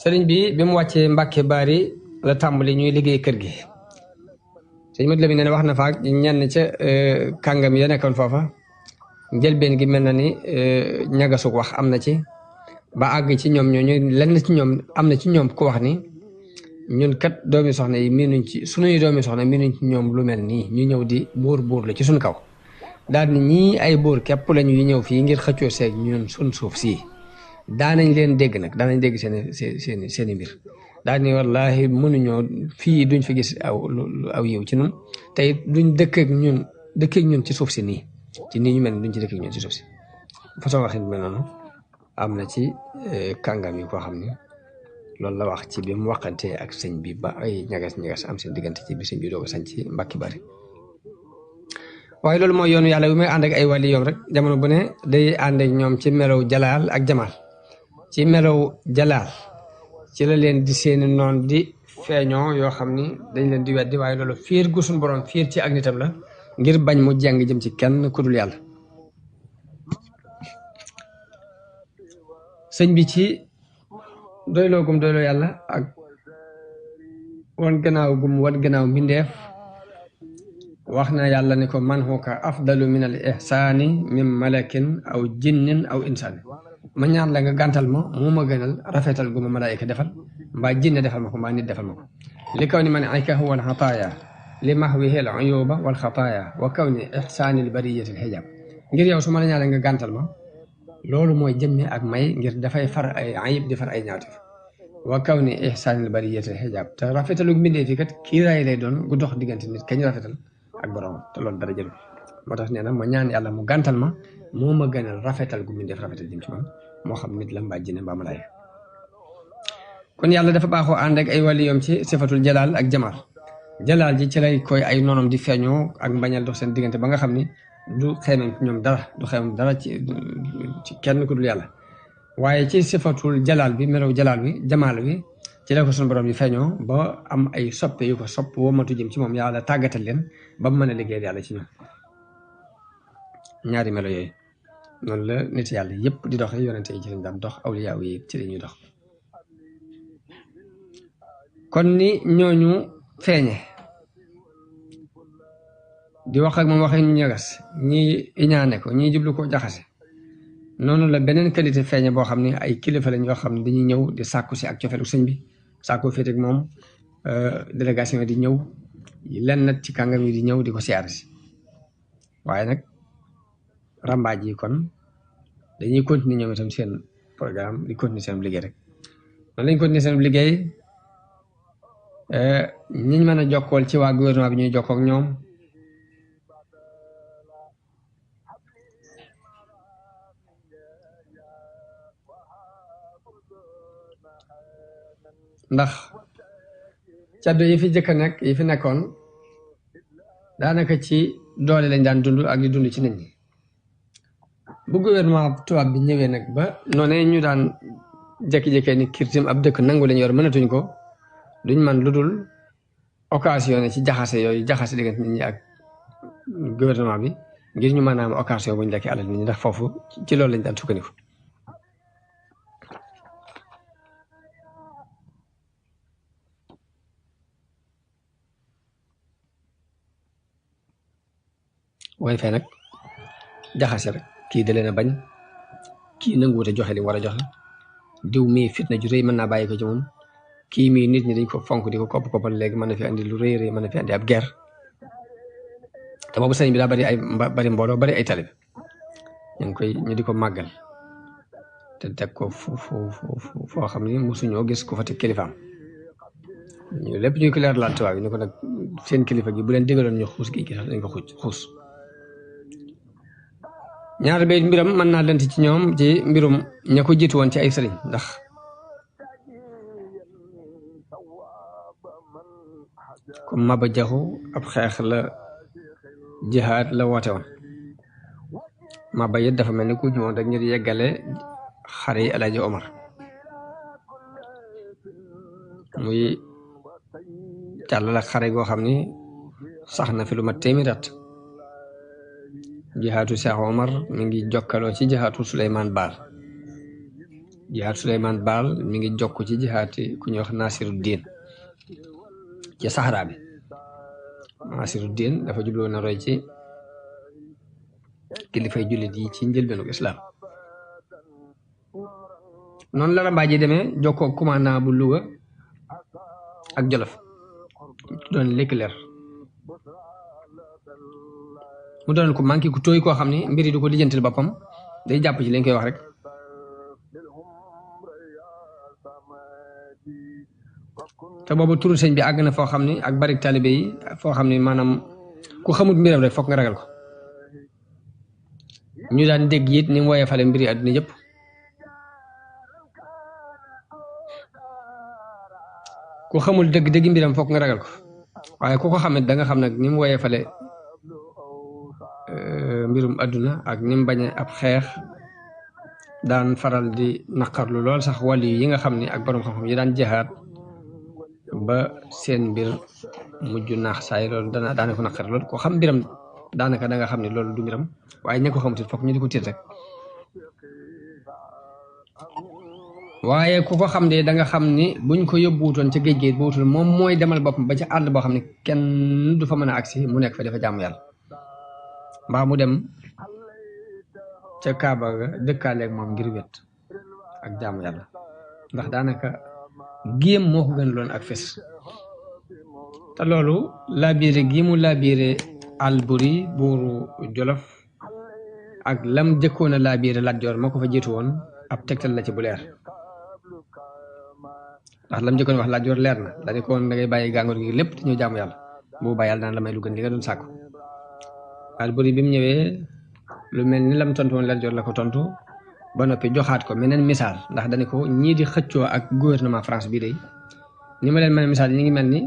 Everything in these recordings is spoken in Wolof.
sëriñ bi mu wàccee Mbàkke Bari la tàmbali ñuy liggéey kër gi sëñ Modou Lamine ne wax na faak ñenn ca kàngam ya nekkoon foofa njëlbeen gi mel na ni ñagasug wax am na ci ba àgg ci ñoom ñooñu lenn ci ñoom am na ci ñoom ku wax ni ñun kat doomi soxna yi miinuñ ci sunuy doomi soxna miinuñ ci ñoom lu mel nii ñu ñëw di buur la ci suñ kaw daal ni ñii ay buur képp lañu yu ñëw fii ngir xëccoo seeg ñun suñ suuf sii daanañ leen dégg nag daanañ dégg seeni mbir daal ni wallaahi mënuñoo fii duñ fi gis aw yiw ci nun te it duñ dëkk ak ñun ci suuf si nii ci nii ñu mel ni duñ ci dëkk ak ñun ci suuf si façon waxin mel noonu am na ci kàngam yi koo xam ni loolu la wax ci bi mu waxantee ak sëñ bi ba ay ñagas am seen diggante ci bi sëñ bi doog a sañ ci Mbàkke Bari waaye loolu mooy yoonu yàlla bi may ànd ak ay wàlli yoom rek jamono bu ne day ànd ak ñoom ci melow jalaal ak jamaal ci melow jalaal ci la leen di seeni noon di feeñoo yoo xam ni dañ leen di weddi waaye loolu fiir gu suñ borom fiir ci ak nitam la ngir bañ mu jàng jëm ci kenn ku dul yàlla sëñ bi ci doyloo gum doyloo yàlla ak wan gannaaw mbindeef wax na yàlla ni ko man huka afdalu min al ihsaani min malakin aw jinnin aw insaani ma ñaan la nga gàntal ma moo ma gënal rafetal gu ma malaayika defal mbaa jinne defal ma ko mbaa nit defal ma ko li kaw ni man ayka huwa al xataaya li mahwihi al uyuba wal xataaya wa kaw ni ihsaani al bariyati al xijaab ngir yow su ma la ñaan la nga gàntal ma loolu mooy jëmme ak may ngir dafay far ay ayib di far ay ñaawteef wa kaw ni ihsaanil bariyati xijaab te rafetalu mbindee fi kat kiiraay lay doon gu dox diggante nit kañ rafetal ak borom te loolu dara jëlu moo tax nee na ma ñaan yàlla mu gàntal ma moo ma gënal rafetal gu mbindeef rafetal jëm ci man moo xam nit la mbaa jinne mbaa malaay kon yàlla dafa baaxoo ànd ak ay waliyoom ci sifatul jalaal ak jamaal jalaal ji ci lay koy ay noonam di feeñoo ak mbañal dox seen diggante ba nga xam ni du xeemem ci ñoom dara du xeemem dara ci kenn ku dul yàlla waaye ci sifatul jalaal bi melaw jalaal bi jamaal bi ci la ko sunu borom yi feeñoo ba am ay soppe yu ko sopp womatu jëm ci moom yàlla tàggatal leen ba mu mën a liggéeyal yàlla ci ñoom ñaari melo yooyu noonu la nit yàlla yëpp di doxe yonente yi ci lañ daan dox awliyaa yi ci la ñuy dox kon ni ñooñu feeñe di wax ak moom waxee ñu ñagas ñi iñaane ko ñi jublu ko jaxase noonu la beneen qualité feeñe boo xam ne ay kilifa lañ yoo xam ne dañuy ñëw di sàkku si ak cofeelu sëñ bi sàkku féete ak moom délégation di ñëw lenn nag ci kàngam yi di ñëw di ko siyaare si waaye nag rambaaj yi kon dañuy continuer ñoom itam seen programme di continuer seen liggéey rek noonu lañ continuer seen liggéey ñiñ mën a jokkool ci waa gouvernement bi ñuy jokkoo ak ñoom ndax caddo yi fi jëkk a nekk yi fi nekkoon daanaka ci doole lañ daan dund ak di dund ci nit ñi bu gouvernement tubaab bi ñëwee nag ba noonu ñu daan jékki-jékkee ni kirtim ab dëkk nangu lañ yor mënatuñ ko duñ man lu dul occasion ci jaxase yooyu jaxase diggante nit ñi ak gouvernement bi ngir ñu mën a am occasion bu ñu lekkee alal nit ñi ndax foofu ci loolu lañ daan sukkandiku waaye fay nag jaxase rek kii da leen a bañ kii nanguwute joxe li mu war a joxe diw mii fitna ju rëy mën naa bàyyi ko ci moom kii mii nit ñi dañ ko fonk di ko koppal léegi mën na fi andi lu rëy mën na fi andi ab guerre te boobu sëñ bi daa bari mbooloo bari ay talib ñu di ko màggal te teg ko foo xam ni mosuñoo gis ku fa teg kilifaam ñu lépp ñuy ko leer laal tubaab yi ni ko nag seen kilifa gi bu leen digaloon ñu xuus gi sax dañ ko xuus ñaar bay mbiram mën naa lent ci ñoom ci mbirum ña ko jiitu woon ci ay sëriñ ndax comme Maba Jaxu ab xeex la jihaad la woote woon Maba it dafa mel ni ku ñëwoon rek ñu di yeggale xare yi Alaaji Omar muy càll la xare goo xam ni sax na fi lu mat téeméeri at jihaatu Cheikh Omar mi ngi jokkaloo ci jihaatu Souleymane Baal jihaad Souleymane Baal mi ngi jokk ci jihaati ku ñuy wax Nasiruddin ci Sahara bi. Nasiruddin dafa jubloo na roy ci kilifay jullit yi ci njëlbeenu islam. noonu la rambaaj yi demee jokkoo commandant bu Louga ak Jolof doon Leclerc mu doon ko manqué ku tooy koo xam ne mbir yi du ko lijjantil boppam day jàpp ci lañ koy wax rek. te boobu turu sëñ bi àgg na foo xam ne ak barik taalibe yi foo xam ne maanaam ku xamut mbiram rek foog nga ragal ko. ñu daan dégg it ni mu woyee fale mbiri àdduna yëpp. ku xamul dëgg mbiram foog nga ragal ko waaye ku ko xamit da nga xam nag ni mu woyee fale mbirum àdduna ak ni mu bañee ab xeex. daan faral di naqarlu lool sax wàll yi nga xam ne ak borom xam-xam yi daan jihaad ba seen mbir mujj naax saay loolu daana ko naqar lool ko xam mbiram daanaka da nga xam ne loolu du mbiram waaye ña ko xamutit fokk ñu di ko tiit rek. waaye ku ko xam de da nga xam ni buñ ko yóbbuwutoon ca géej bu wutul moom mooy demal boppam ba ca àll boo xam ne kenn du fa mën a agsi mu nekk fa dafa jaamu yàlla mbaa mu dem ca Kaaba ga dëkkaaleeg moom ngir wet ak jaamu yàlla ndax daanaka géem moo ko gën loon ak fes. te loolu laabiire gi mu laabiire Alburi buuru Jolof ak lam jëkkoon a laabiire Lat Joor moo ko fa jiitu woon ab tegtal la ci bu leer ndax lam jëkkoon wax Lat Joor leer na dañu ko woon da ngay bàyyi gàngoor gi lépp te ñëw jaamu yàlla bu bàyyi yàlla daan la may lu gën li nga doon sàkku. Alburi bi mu ñëwee lu mel ni lam tontu woon Lat Joor la ko tontu ba noppi joxaat ko meneen misaal ndax dañu ko ñii di xëccoo ak gouvernement France bii de ni ma leen mën a misaal ñi ngi mel ni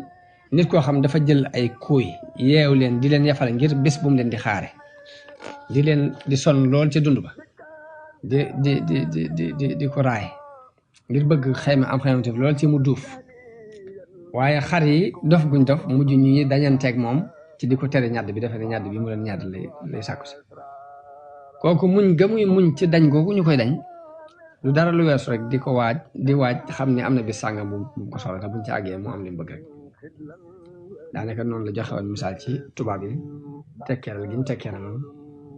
nit koo xam dafa jël ay kuuy yeew leen di leen yafal ngir bés bu mu leen di xaare di leen di sonn lool ca dund ba di ko raay ngir bëgg xayma am xaymatif lool ci mu duuf waaye xar yi dof guñ dof mujj ñi dañanteeg moom ci di ko tere ñàdd bi defe ne ñàdd bi mu leen ñàdd lay sàkku si kooku muñ gamuy muñ ci dañ googu ñu koy dañ lu dara lu weesu rek di ko waaj xam ne am na bis sàngam bu ko soxla te buñ ci àggee mu am li mu bëgg rek. daanaka noonu la joxe woon misaal ci tubaab yi tekkeeral gi ñu tekkeeraloon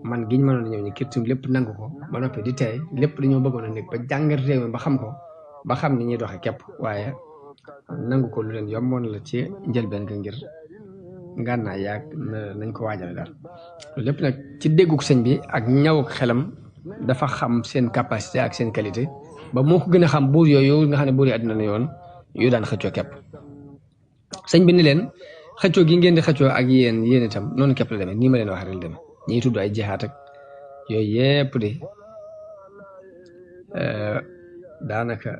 man gi ñu mënoon a ñëw ñu kirtim lépp nangu ko ba noppi di tey lépp dañoo bëggoon a nekk ba jàngat réew mi ba xam ko ba xam ni ñuy doxe képp waaye nangu ko lu leen yomboon la ci njëlbeen ga ngir ngànnaay yaag nañ ko waajale daal. loolu lépp nag ci dégguk sëñ bi ak ñawuk xelam dafa xam seen capacité ak seen qualité ba moo ko gën a xam buur yooyu nga xam ne buur yi àddina la yoon yu daan xëccoo képp. sëñ bi ni leen xëccoo gi ngeen di xëccoo ak yéen itam noonu képp la demee nii ma leen wax rek la demee ñiy tudd ay jihaat ak yooyu yépp de daanaka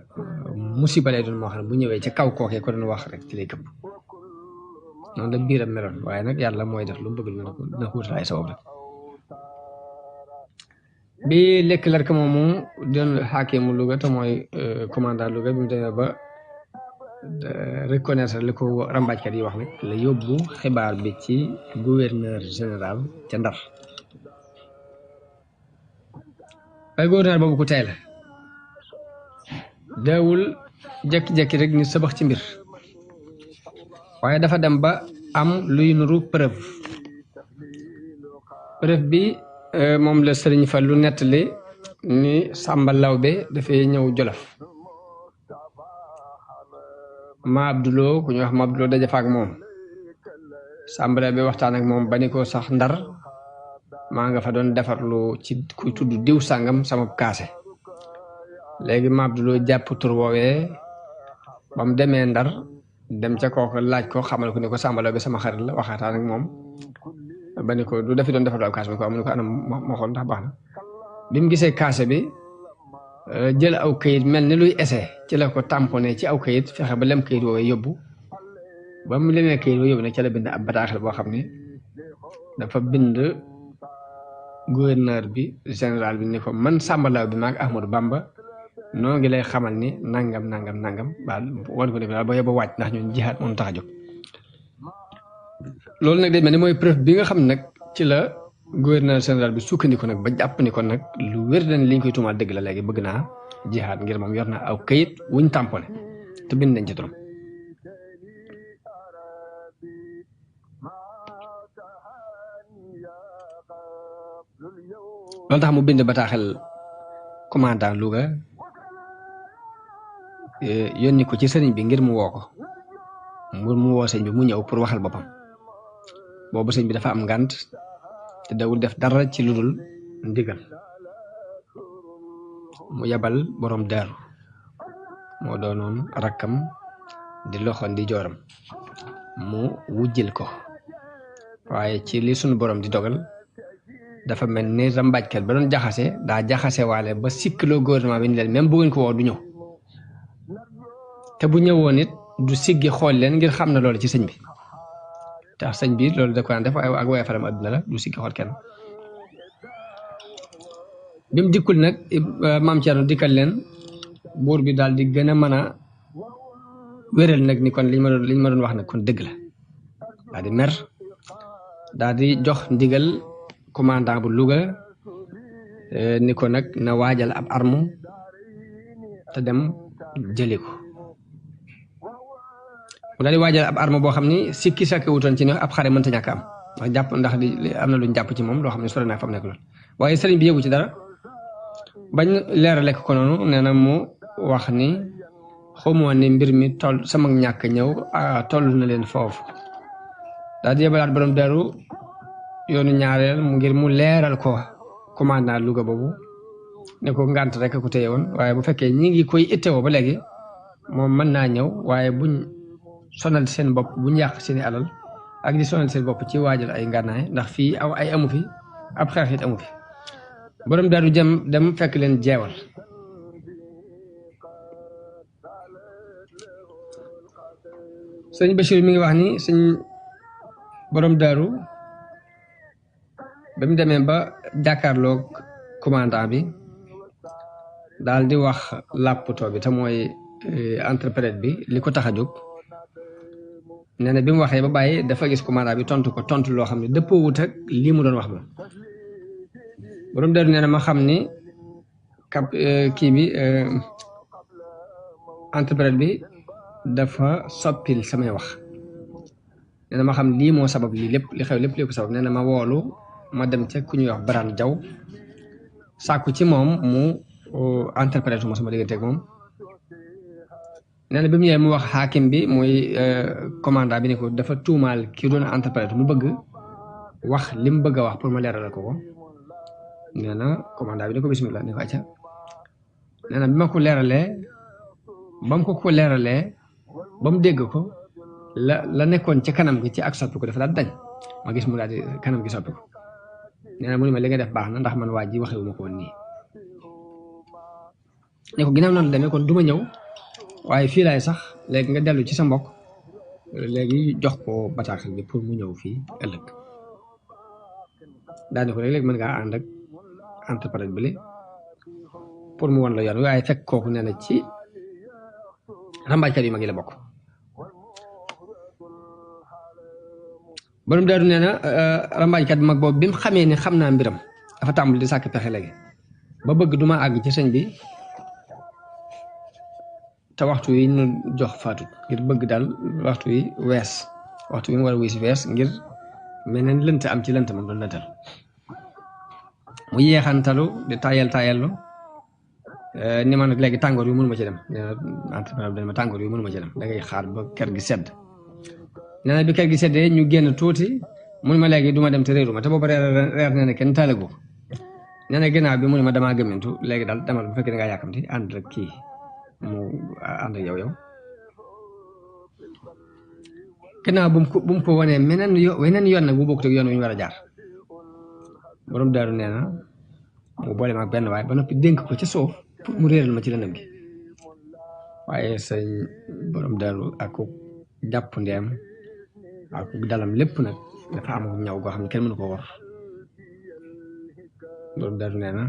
musiba lay doon moo xam ne bu ñëwee ci kaw kookee ko doon wax rek ci lay këpp noonu la biiram meloon waaye nag yàlla mooy def lu mu bëgg lu na ko wutal ay sabab rek. bi Leclerc moomu doon xaakimu Louga te mooy commandant Louga bi mu demee ba reconnaître li ko rambaajkat yi wax nag la yóbbu xibaar bi ci gouverneur général ca Ndar waaye gouverneur boobu ku tey la daawul jekki-jekki rek ni sabax ci mbir waaye dafa dem ba am luy nuru preuve bi moom la Sëriñ Fallu nettali ni Sàmba Lawbe dafay ñëw Jolof ma Abduloo ku ñu wax ma Abduloo daje fa ak moom Sàmba Lawbe waxtaan ak moom ba ni ko sax Ndar maa nga fa doon defarlu ci kuy tudd diw sàngam sama kaase léegi ma Abduloo jàpp tur woowee ba mu demee Ndar dem ca kooku laaj ko xamal ko ni ko Sàmba Lawbe sama xarit la waxaataan ak moom ba ni ko du dafi doon defarlu ab kaase bi ko am ni ko anam moo xool ndax baax na bi mu gisee kaase bi jël aw kayit mel ni luy essai ci la ko tamponné ci aw kayit fexe ba lem kayit woowee yóbbu ba mu lemee kayit woowee yóbbu nag ca la bind ab bataaxel boo xam ne dafa bind gouverneur bi général bi ni ko man Sàmba Lawbe bi maag Ahmadou Bamba noo ngi lay xamal ni nangam baal wan ko ne daal ba yóbbu wàcc ndax ñun jihaat moom tax a jóg loolu nag day mel ni mooy preuve bi nga xam nag ci la gouverneur général bi sukkandiku nag ba jàpp ni ko nag lu wér dañ li ñu koy tuumaal dëgg la léegi bëgg naa jihaad ngir moom yor na aw këyit wuñ tamponné te bind nañ ci turam loolu tax mu bind bataaxel commandant Louga yónni ko ci sëriñ bi ngir mu woo ko mu woo sëñ bi mu ñëw pour waxal boppam boobu sëñ bi dafa am ngànt te dawul def dara ci lu dul ndigal mu yabal borom daaru moo doonoon rakkam di loxo ndi jooram mu wujjil ko waaye ci li sunu borom di dogal dafa mel ni rambaajkat ba doon jaxase daa jaxase waale ba sikkloo gouvernement bi ni leen même bu ngeen ko woo du ñëw te bu ñëwoon it du siggi xool leen ngir xam na loolu ci sëñ bi tax sëñ bi loolu da ko daan def ak waaye faram adduna la du siggi xool kenn bi mu dikkul nag maam Thierno dikkal leen buur bi daal di gën a mën a wéral nag ni kon liñ ma doon wax nag kon dëgg la daal di mer daal di jox ndigal commandant bu Louga ni ko nag na waajal ab arme te dem jëli ko mu daal di waajal ab arme boo xam ni sikki sakki wutoon ci ne ab xare mënta ñàkk am ndax jàpp ndax di am na luñ jàpp ci moom loo xam ne sore naa fa mu nekk lool waaye sëriñ bi yëgu ci dara bañ leerale ko noonu nee na mu wax ni xamoon ni mbir mi toll sama ñàkk ñëw toll na leen foofu daal di yebalaat borom daru yoonu ñaareel mu ngir mu leeral ko commandant Louga boobu ne ko ngànt rek ko téye woon waaye bu fekkee ñi ngi koy ittewoo ba léegi moom mën naa ñëw waaye buñ sonal seen bopp buñ yàq seeni alal ak di sonal seen bopp ci waajal ay ngànnaay ndax fii aw ay amu fi ab xeex it amu fi borom daru dem fekk leen jeewal sëñ Bachir mi ngi wax ni sëñ borom daru ba mu demee ba jàkkaarloog commandant bi daal di wax làpptoo bi te mooy interprète bi li ko tax a jóg nee na bi mu waxee ba bàyyi dafa gis commandant bi tontu ko tontu loo xam ne dëppoo wut ak lii mu doon wax moom borom daru nee na ma xam ni kii bi interprète bi dafa soppil samay wax nee na ma xam lii moo sabab lii lépp li xew lépp li ko sabab nee na ma woolu ma dem ca ku ñuy wax Baraan Jaw sàkku ci moom mu interprète ma sama digganteeg moom nee na bi mu ñëwee mu wax xaakim bi muy commandant bi ni ko dafa tuumaal ki doon interprète mu bëgg wax li mu bëgg a wax pour ma leeral ko nee na commandant bi ni ko bismillah ni ko acca nee na bi ma ko leeralee ba mu ko leeralee ba mu dégg ko la nekkoon ci kanam gi ci ak soppi ko dafa daal dañ ma gis mu daal di kanam gi soppi ko nee na mu ne ma li nga def baax na ndax man waa ji waxewu ma ko woon nii ne ko ginnaaw noonu demee kon du ma ñëw waaye fii laay sax léegi nga dellu ci sa mbokk léegi jox ko bataaxal bi pour mu ñëw fii ëllëg daane ko léegi mën ngaa ànd ak interprète bi pour mu won la yoon waaye fekk kooku nee na ci rambaajkat yu mag yi la bokk borom daaru nee na rambaajkat bi mag boobu bi mu xamee ne xam naa mbiram dafa tàmbali di sàkk pexe léegi ba bëgg duma àgg ci sëñ bi te waxtu yi ñu jox faatut ngir bëgg daal waxtu yi wees waxtu yi mu war a wees wees ngir meneen lënt am ci lënt moom doon lëntal mu yeexantalu di tayallu ni ma nag léegi tàngoor yu mënuma ci dem nee na entrepreneur bi ma tàngoor yu mënuma ci dem da ngay xaar ba kër gi sedd nee na bi kër gi seddee ñu génn tuuti mun ma léegi duma dem te réeru ma te booba reer nee na kenn taalagu nee na ginnaaw bi mu ne ma damaa gëmmintu léegi daal demal bu fekkee da ngaa yàkkamti ànd rek kii mu ànd ak yow ginnaaw bu mu ko wanee weneen yoon nag bu bokkut ak yoon wi ñu war a jaar borom daaru nee na mu boole ma ak benn waaye ba noppi dénk ko ci suuf pour mu réeral ma ci lëndëm gi waaye sëñ borom daaru ak jàpp ndeem ak dalam lépp nag dafa am ñaw goo xam ne kenn mënu ko war borom daaru nee na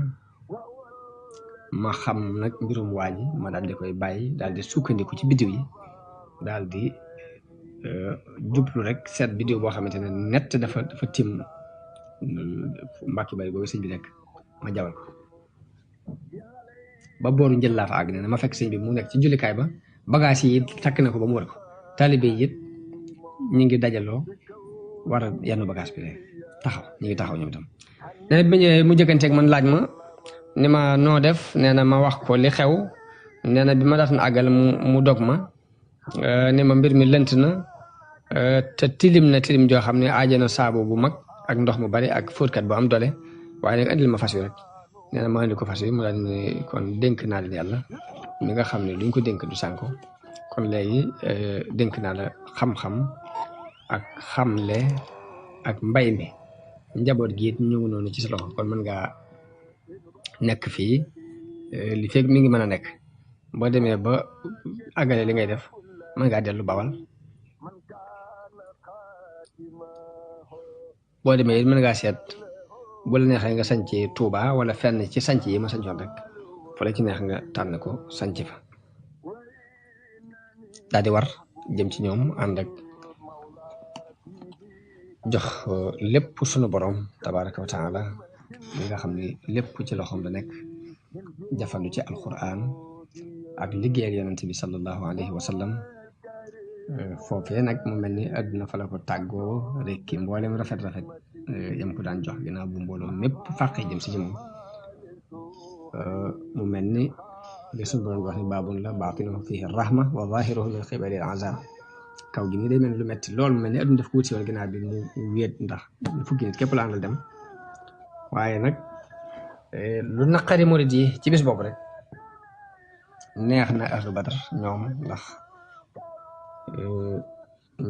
ma xam nag mbirum waa ji ma daal di koy bàyyi daal di sukkandiku ci biddiw yi daal di jublu rek seet biddiw boo xamante ne nett dafa tim mbàkki bay boobu sëñ bi nekk ma jawal ko ba booru njël laa fa àgg nee na ma fekk sëñ bi mu nekk ci jullikaay ba bagage yi takk na ko ba mu war ko taalibe yi it ñu ngi dajaloo war a yenn bagage bi rek taxaw ñu ngi taxaw ñoom itam nee na bi ñëwee mu jëkkanteeg man laaj ma ni ma noo def nee na ma wax ko li xew nee na bi ma daan àggal mu dog ma ni ma mbir mi lënt na te tilim na tilim joo xam ne aaje na saabu bu mag ak ndox mu bari ak fóotkat bu am doole waaye nag andil ma fas wi rek nee na ma andi ko fas wi mu daal ni kon dénk naa leen yàlla mi nga xam ne duñ ko dénk du sànko kon léegi dénk naa la xam-xam ak xamle ak mbay mi njaboot gi it ñëw noonu ci sa loxo kon mën ngaa nekk fii li fekk mi ngi mën a nekk boo demee ba àggale li ngay def mën ngaa dellu Bawal boo demee it mën ngaa seet bu la neexee nga sanc Touba wala fenn ci sanc yi ma sancoon rek fa la ci neex nga tànn ko sanc fa daal di war jëm ci ñoom ànd ak jox lépp sunu borom tabaraka wa taala li nga xam ne lépp ci loxoom la nekk jafandu ci alquran ak liggéeyal yonent bi sallallahu alayhi wa sallam foofee nag mu mel ni àdduna fa la ko tàggoo rek ki mboolem rafet-rafet yam ko daan jox ginnaaw bu mbooloo mépp fàqee jëm si ci moom mu mel ni li suñu borom wax ni baabun la baatinuhu fihi rahma wa zahiruhu min qibali al-azab kaw gi nii day mel ni lu metti lool mu mel ni àdduna daf ko wut si woon ginnaaw bi mu wéet ndax fukki nit képp la àndal dem waaye nag lu naqari murid yi ci bis boobu rek neex na ahlu badar ñoom ndax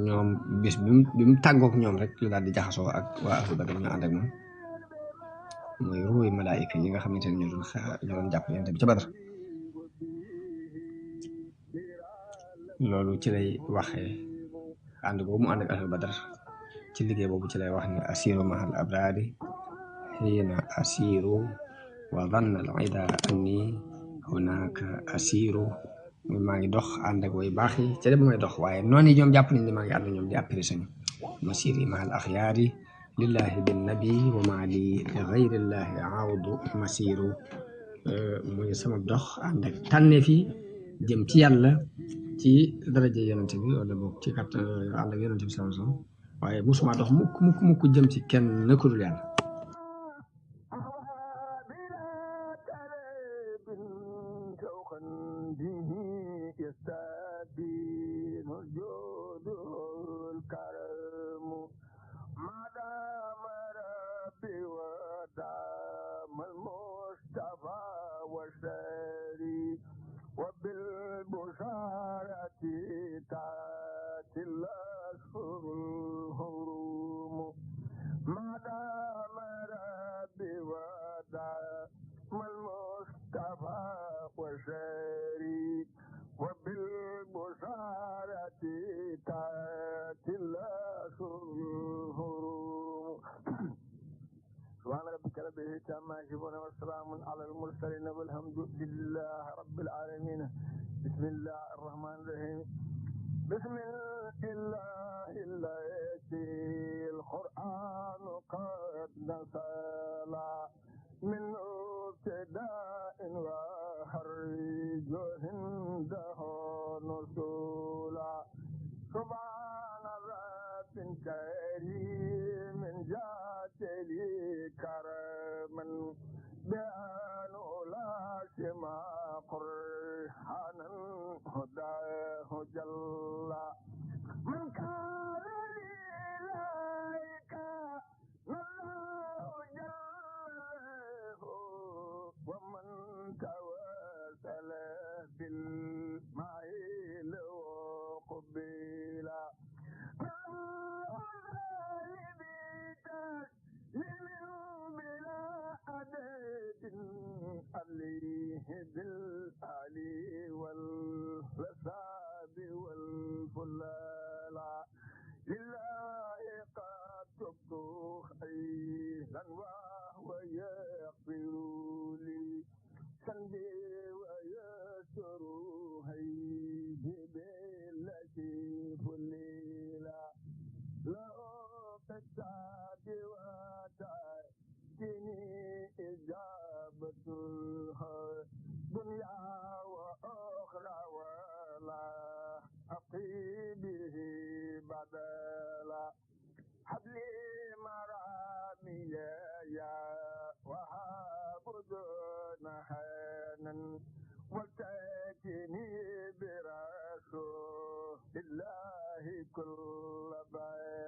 ñoom bis bi mu tàggook ñoom rek la daal di jaxasoo ak waa ahlu badar ñu ànd ak moom mooy ruuy malaayika yi nga xamante ne ñoo doon jàpp yonent bi ca badar loolu ci lay waxee ànd boobu mu ànd ak ahlu badar ci liggéey boobu ci lay wax ne asiru mahal abrari xiina asiru wa dhanna al ida anni hunaka asiru maa ngi dox ànd ak way baax yi ca dem may dox waaye noonu yi ñoom jàpp nañ ne maa ngi ànd ñoom di apprécié masiri mahal axyaari lillahi bin nabi wa maa li gayrillahi awdu masiru muy sama dox ànd ak tànneef yi jëm ci yàlla ci daraje yonente bi wala boog ci kat ànd ak yonente bi sallallahu alayhi wasallam waaye musuma dox mukk jëm ci kenn nekkul yàlla وبالبشارة تأتي الأشهر الحرم ما دام ربي ودام المصطفى وشاري وبالبشارة تأتي الأشهر الحرم سبحان ربك رب العزة عما يصفون وسلام على المرسلين والحمد لله رب العالمين بسم الله الرحمن الرحيم بسم الله الذي القرآن قد نزل من ابتداء وخرج عنده نزولا سبحان رب كريم جاتلي كرما بأن لا سما قرحانا هداه جل من كان لذلك الله جل ومن توسل أقيبه بدلا حبلي مرامي يا وهاب دون حنن وتأتيني برسول الله كل بيت